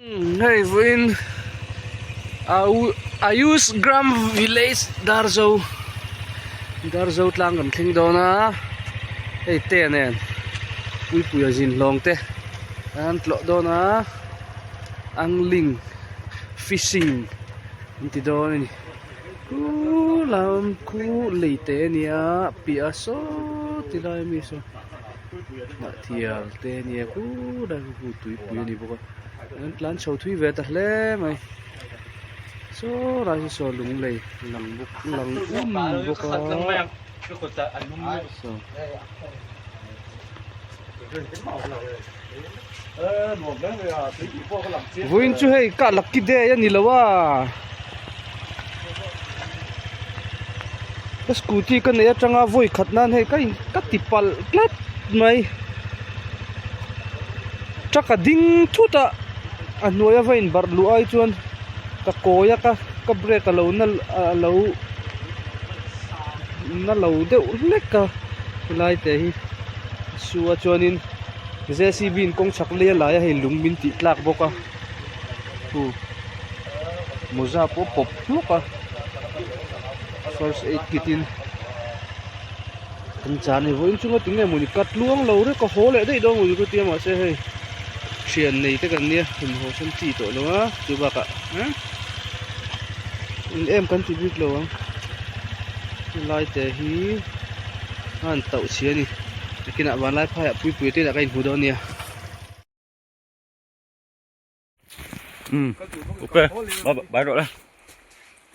Hei vawiin Ayush Gram Village Darzo Darzo tlang kan thleng dawn a hei te nen puipuia zin hlawng te an tlawh dawn a angling fishing an ti dawn a ni khu lam khu lei te a nia piah saw ti lai ami saw. Hnahthial te a nia khulai khu khu tuipui a ni bawk a an tlan chho thui ve ta hle mai saw lai hi saw lung lei lang bawk lang um bawk a saw. Vawiin chu hei kah lucky day a ni lo a ka scooty ka neih atanga vawi khat nan hei ka in ka ti palh tlat mai truck a ding thut a a hnuai a va in barh luh ai chuan ka kawi a ka ka brake a lo na a lo na lo deuh hlek a helai te hi su a chuanin J C B in kawng chhak lei a lai a hei lung min tih tlak bawk a hu mawza pawh pawp hlawk a first aid kit in kan chan hei vawiin chunga tinge mawni cut luang lo rek a haw leh daih dawn mawni ka tia mahse hei thian nei te kan nia inhaw sawn chi tawh lo a chu bakah eh eng em kan ti bik lo ang helai te hi a han tauh chhia a ni. Nakinah vanlai phaiah puipui te inah ka inhmu dawn nia. Um upe bai rawh le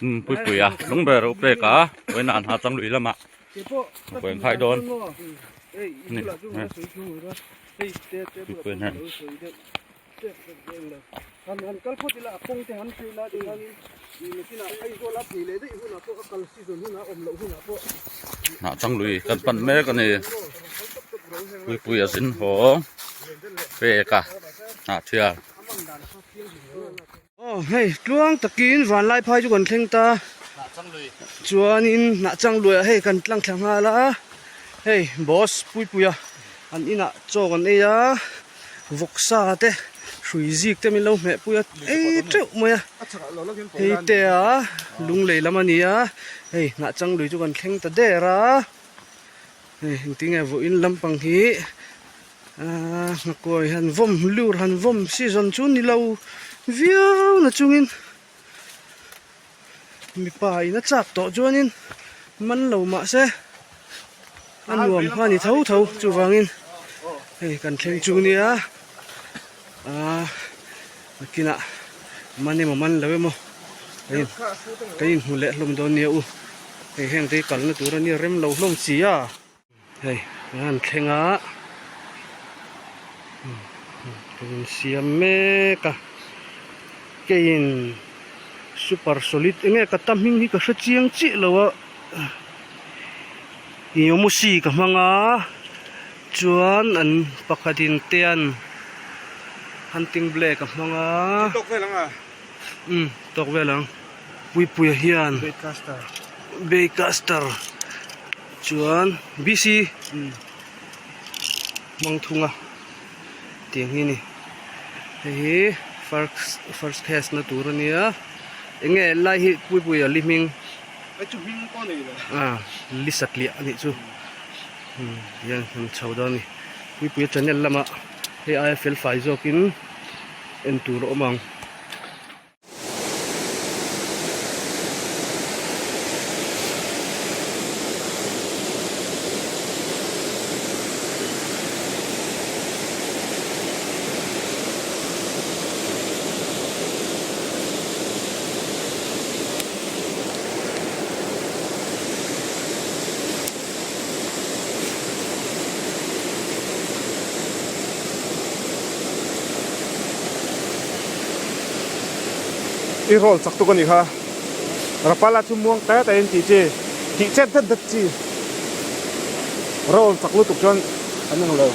um puipui a lung ber upe ka vawiin ah an ha chang lui lamah puipui an phai dawn ni puipui an Hnah chang lui kan pan mek a ni puipui a zin haw pek a hnah thial. Aw hei tluang takin vanlai phai chu kan thleng ta chuanin hnah chang luiah hei kan tlang thla nghal a hei boss puipuia an inah chaw kan ei a. Vawksa te hrui zik te min lo hmeh pui a ei teuh mai a hei te a lunglei lam a ni a hei hnah chang lui chu kan thleng ta der a hei engtin nge vawiin lampang hi ahh nghakuai han vawm lur han vawm season chu ni lo viau na chungin mipa in a chak tawh chuanin man lo mah se a nuam kha a ni tho tho chuvangin hei kan thleng chu nia aaa nakinah man emaw man lo emaw kan in kan inhmu leh hlawm dawn nia u hei heng te hi kalna tur a nia rem lo hlawm si a. Hei kan han thleng a kan insiam mek a keiin super solid eng nge ka ta hming hi ka hre chiang chiah lo a iomusi ka hmang a chuan an pakhatin tean hunting black a hmang a umm tawk vel ang puipuia hian baycaster. Chuan BC hmang thung a tiang hi a ni hei hi first first case na tur a nia eng nge lai hi puipui a li hming ah li satliah a nih chu tihian an chho dawn a ni puipui a channel lamah hei aia fel fai zawkin en tur a awm ang. I roll chak tuk a nih kha Rapala chu muang ta ta in tih chi tih chet dat dat chi roll chak lutuk chuan an ang lo.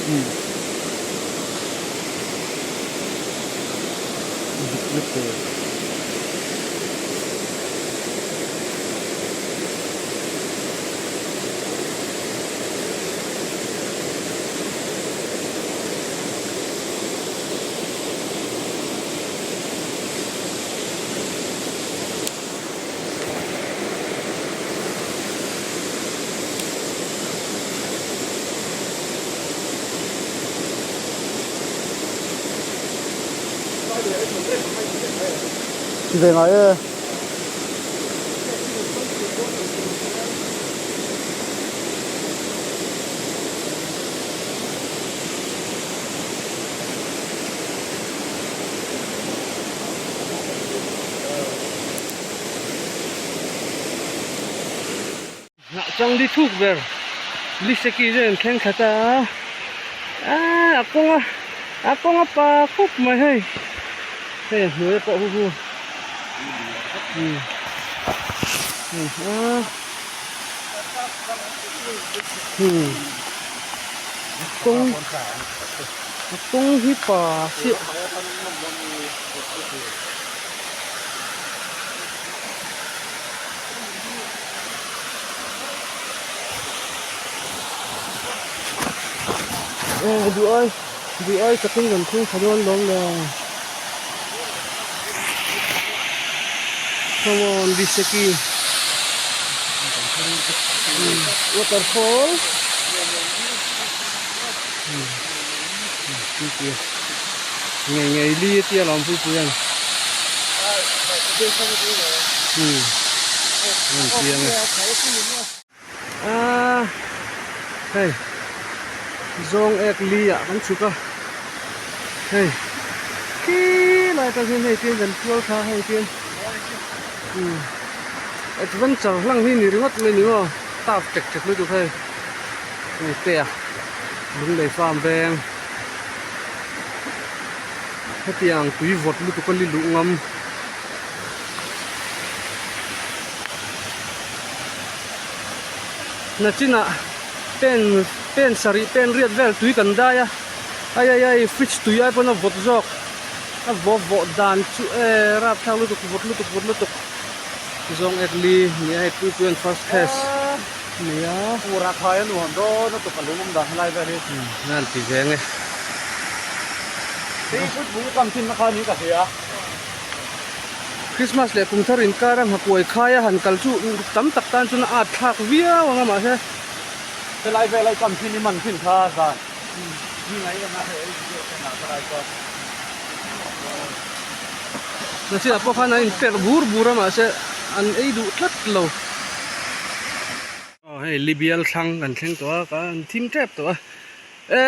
Dik lutuk. Ti ve ngai e. Hnah chang li thuk ber liseki chu an thleng khat a aaa a kawng a a kawng a pa khawp mai hei hei a hnuai pawh hu hu umm a hmm kawng a kawng hi pa chiah. Aw duh ai duh ai takin kan thleng thla dawn lawm le come on biseki waterfall ngei ngei li a tia lawm pui pui a ni umm a rawn piang e aaa hei zawng ek li ah kan chhuk a hei khi lai atang hian hei tiang kan tual kha hei tiang umm adventure hlang hi ni ringawt mai ni maw tap tek tek lutuk hei hei te a lunglei farm veng. Hetiang tui vawt lutuk a li luh ngam. Nachinah pen pen sarih pen riat vel tui kan dai a ai ai ai fridge tui ai pawn a vawt zawk a vawt vawh dan chu e rapthlak lutuk vawt lutuk vawt lutuk zawng ek li nia hei pui pui an first class nia. Pura khai a nuam dawn a tuk a lung awm dan helai vel hi. Umm a ti veng e. Hei put bul kam thin na kha ni ka hria. Christmas leh kum thar inkar a nghakuai khai a han kal chu tam tak tan chuan a at thlak viau ang a mahse. Helai vel a i kam thin i man thin kha zan. Ni ngai em a hei video ten ah ka lai chuan. Nachinah pawh khan an inperh bur bur a mahse an ei duh tlat lo. Aw hei Libial thlang kan thleng tawh a ka an thim tep tawh a e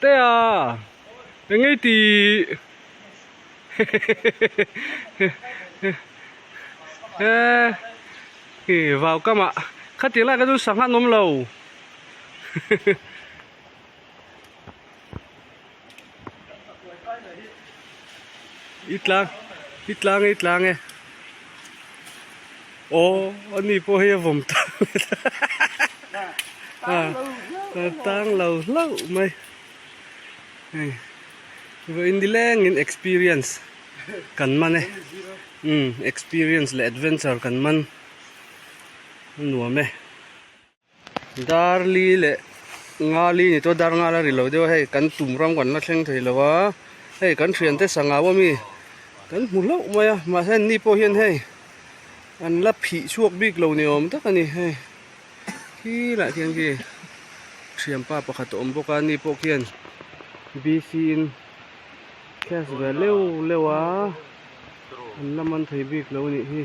Tea eng ei tih e khi vau kamah khatiang lai kha chu sangha an awm lo. I tlang i tlang e i tlang e aw ani pawh hei a vawm tang a tang lo hlauh mai hei vawiin nilengin experience kan man e umm experience leh adventure kan man a nuam e. Darli leh Ngali ni tawh dar ngal a ri lo deuh a hei kan tum ram kan la thleng thei lo a hei kan thiante sangau ami kan hmu hlauh mai a mahse an ni pawh hian hei an la phih chhuak bik lo ni awm tak a ni hei khi lah khian khi thianpa pakhat a awm bawk a ani pawh khian B C in cash ve leuh leuh a an la man thei bik lo a nih hi.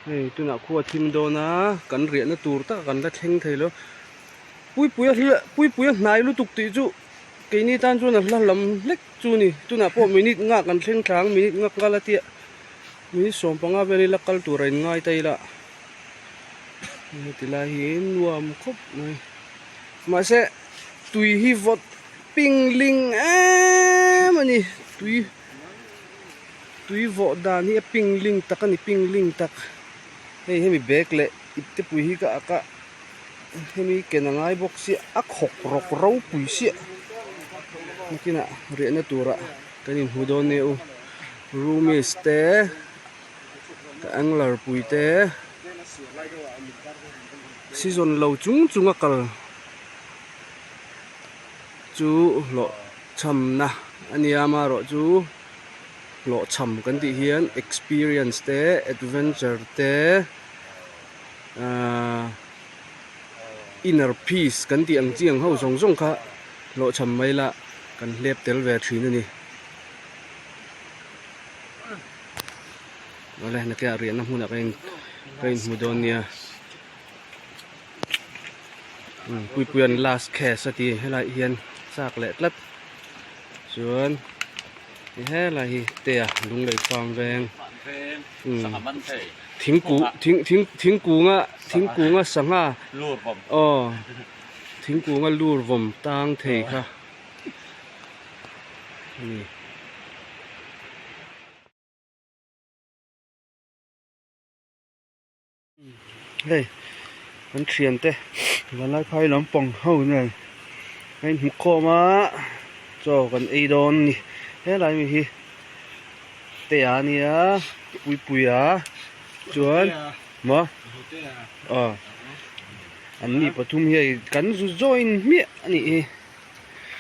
Hei tunah khua thim dawn a kan riahna tur tak kan la thleng thei lo puipuia hla puipuia hnai lutuk tih chu keini tan chuan a hla lam hlek chu a ni tunah pawh minute nghah kan thleng thlang minute nghak nghal a tia minute 15 vel ila kal tur a inngai ta ila heti lai hi nuam khawp mai mahse tui hi vawt ping ling em a ni tui. Tui vawh dan hi a ping ling tak a ni ping ling tak hei hemi bag leh ipte pui hi ka ak a. Hemi ken a ngai bawk sia a khawk rawk ropui siah nakinah riahna turah kan inhmu dawn nia u roomies te ka angler pui te season lo chung chung a kal chu hlawh chhamna a nia amaherawhchu hlawh chham kan tih hian experience te adventure te. Ahh inner peace kan tih ang chi ang ho zawng zawng kha hlawhchham mai la kan hlep tel ve thin a ni. Awle nakinah riahna hmunah ka in ka inhmu dawn nia. Umm Puipuia'n last case a ti helaiah hian chak leh tlat chuan helai hi tea Lunglei farm veng umm. Thingkung thing thing thingkunga thingkunga sangha aw thingkunga lur vawm tang thei kha a ni. Hei kan thiante Vanlaiphai lampang ho nen a inhmu khawm a chaw kan ei dawn a ni helai mi hi Tea a nia Puipuia chuan maw aw an ni pathum hi hei kan zu join hmiah a nih hi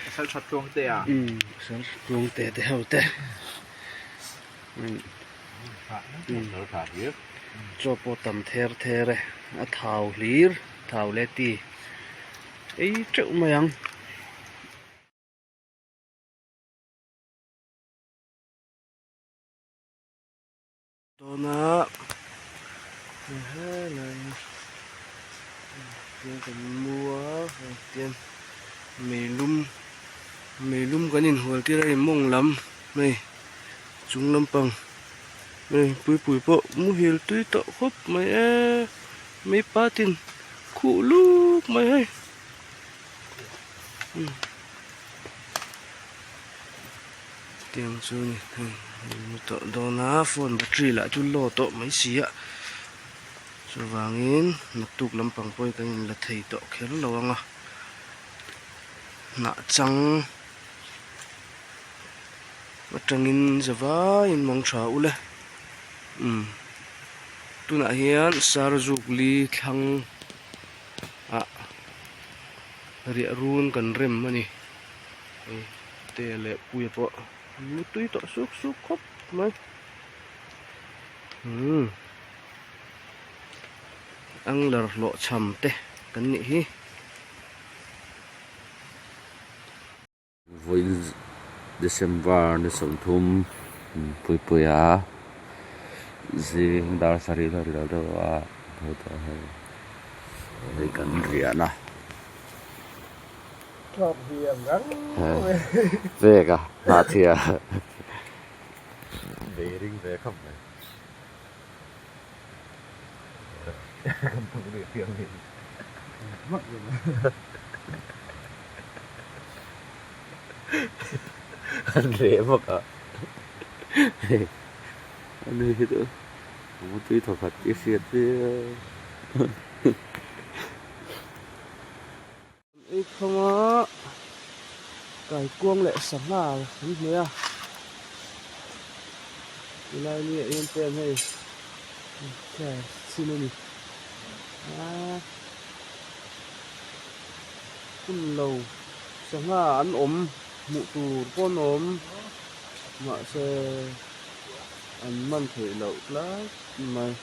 Pasal tha tluang te a umm pasal tha tluang te te ho te Chaw pawh tam ther ther e a thau hlir thau leh ti ei teuh mai ang. Tuna helai hi kan mu a hei tian meilum meilum kan inhual tir a hei mawng lam hei chung lampang hei puipui pawh muhil tui tawh khawp mai e meipa tin khuh luk mai hei. Tiang chu ni hei mu tawh dawn a phone battery lah chu low tawh mai si a chuvangin naktuk lampang pawhin kan inla thei tawh kher lo ang a hnah chang atangin zavaiin mang tha ule umm tunah hian sarzuk li thlang ah riah run kan rem a ni. Hei te leh puia pawh an lu tui tawh suk suk khawp mai umm angler hlawh chham te kan nih hi. Vawiin December ni 30 Puipuia zing dar sarih vel ilo deuh a tho tawh hei hei kan riahna. Vek a hnahthia Beiring ve khawp mai. Kan tuk rih fiam hi. An reh bawk a. Ani hi chu mutui thawkhat i hriat viau. Ei khawnga kaikuang leh sangha an hmeh a tilai ni ah hian pen hei chhin a ni a hun lo sangha an awm hmuh tur pawh an awm mahse an man theih loh tlat mai.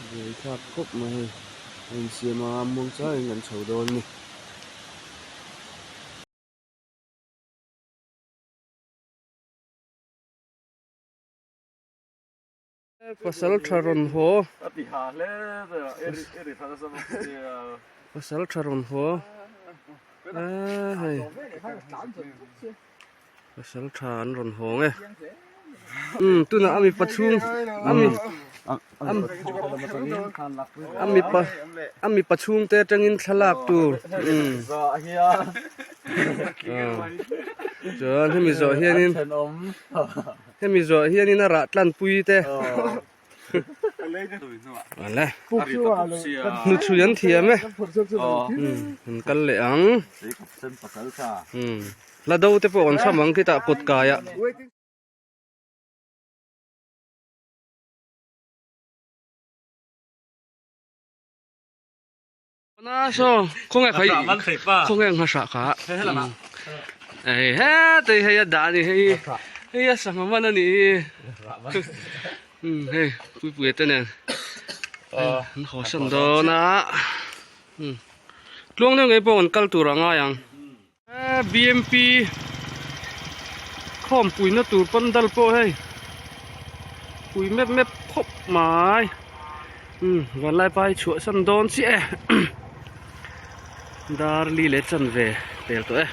Buaithlak khawp mai hei a insiam a muang changin kan chho dawn a ni. Pasal tha rawn haw Pasal tha rawn haw hei Pasal tha an rawn hawng e. Umm tunah a mipa chhung a mi a mipa a mipa chhung te atangin thlalak tur umm chuan hemi zawh hianin hemi zawh hianin a rah tlanpui te. Ale hnuchhui an thiam e an kal leh ang hla do te pawh an cham ang khitah kawt kaiah. Na saw khawnge khai khawnge ngha kha ei he tei hei a dah a ni hei hei a sangha man a nih hi hei puipuia te nen an haw san dawn a tluang deuh ngei pawh an kal tur a ngai ang B_M_P khawmpuina tur pandal pawh hei pui mep mep khawp mai umm vanlai pa hi chhuah san dawn chiah e dar li leh chanve tel tawh e.